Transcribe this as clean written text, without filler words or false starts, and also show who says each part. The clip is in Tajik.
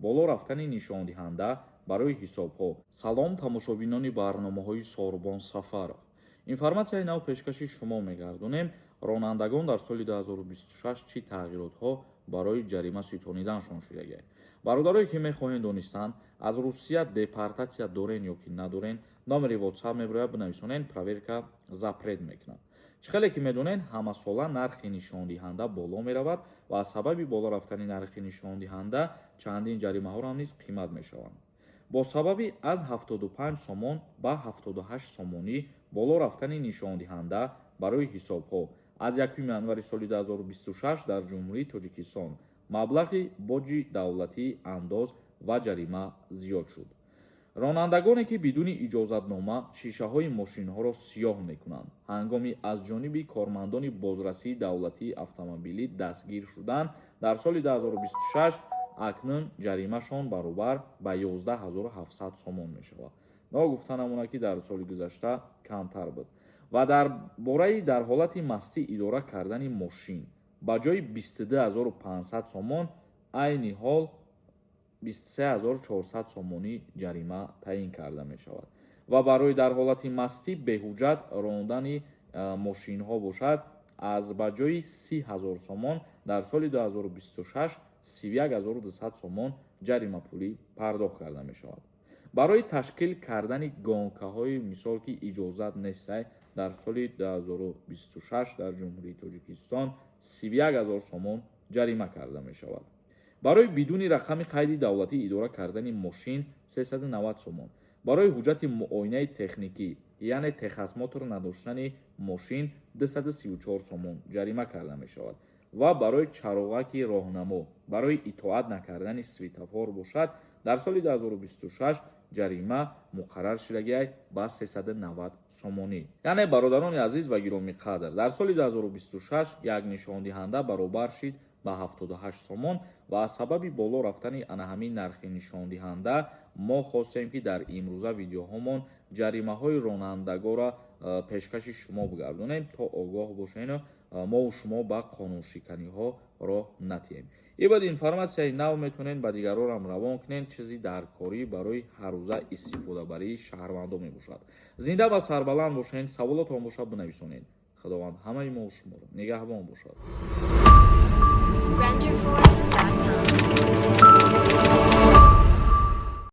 Speaker 1: Боло рафтани нишондиҳанда барои ҳисобҳо. Салом, тамошобинони барномаҳои Сорбон Сафаров. Информатсияи нав пешкаши шумо мегардонем. Ронандагон, дар соли 2026 чӣ тағйиротҳо барои ҷарима ситониданшон шудагианд? Бародарое, ки мехоҳед донистан, аз Русия депортатсия дорен ё ки надорен, номери WhatsApp мебирояд, бинависонен, проверка запрет мекунад. Чӣ хеле ки медонед, ҳамасола нархи нишондиҳанда боло меравад ва аз сабаби боло рафтани нархи нишондиҳанда чандин ҷаримаҳоро ҳам низ қимат мешаванд. Бо сабаби аз 75 сомон ба 78 сомонӣ боло рафтани нишондиҳанда барои ҳисобҳо аз 1 январи соли 2026 дар Ҷумҳурии Тоҷикистон маблағи боҷи давлатӣ, андоз ва ҷарима зиёд шуд. Ронандагоне, ки бидуни иҷозатнома шишаҳои мошинҳоро сиёҳ мекунанд, ҳангоми аз ҷониби кормандони бозрасии давлатии автомобилӣ дастгир шудан, дар соли 2026 акнун ҷаримашон баробар ба 11 700 сомон мешавад. Ногуфта намонад, ки дар соли гузашта камтар буд. Ва дар бораи дар ҳолати мастӣ идора кардани мошин ба ҷои 22 500 сомон айни ҳол 23 400 сомонӣ ҷарима таъин карда мешавад. Ва барои дар ҳолати мастӣ беҳуҷҷат рондани мошинҳо бошад, аз ба ҷои 30 000 сомон дар соли 2026 31 200 сомон ҷаримапулӣ пардохт карда мешавад. Барои ташкил кардани гонкаҳои, мисол, ки иҷозат нестай, дар соли 2026 дар Ҷумҳурии Тоҷикистон 31 000 сомон ҷарима карда мешавад. Барои бидуни рақами қайди давлатӣ идора кардани мошин 390 сомон, барои ҳуҷҷати муоинаи техникӣ, яъне техосмотр надоштани мошин 234 сомон ҷарима карда мешавад. Ва барои чароғаки роҳнамо, барои итоат накардани светофор бошад, дар соли 2026 ҷарима муқаррар шудагиай ба 390 сомонӣ. Яъне, бародарони азиз ва гиромиқадр, дар соли 2026 як нишондиҳанда баробар шид ба 78 сомон. Ва аз сабаби боло рафтани ана ҳамин нархи нишондиҳанда мо хостем, ки дар имрӯза видеоҳомон ҷаримаҳои ронандагоро пешкаши шумо бигардонем, то огоҳ бошену мову шумо ба қонуншиканиҳо роҳ натиҳем. И баъд информатсияи нав метавонед ба дигарорам равон кунед. Чизи даркорӣ барои ҳаррӯза истифодабарии шаҳрвандо мебошад. Зинда ва сарбаланд бошед. Саволотон бошад, бинависонед. Худованд ҳамаи мо шуморо нигаҳбон бошад.
Speaker 2: Renderforest.com.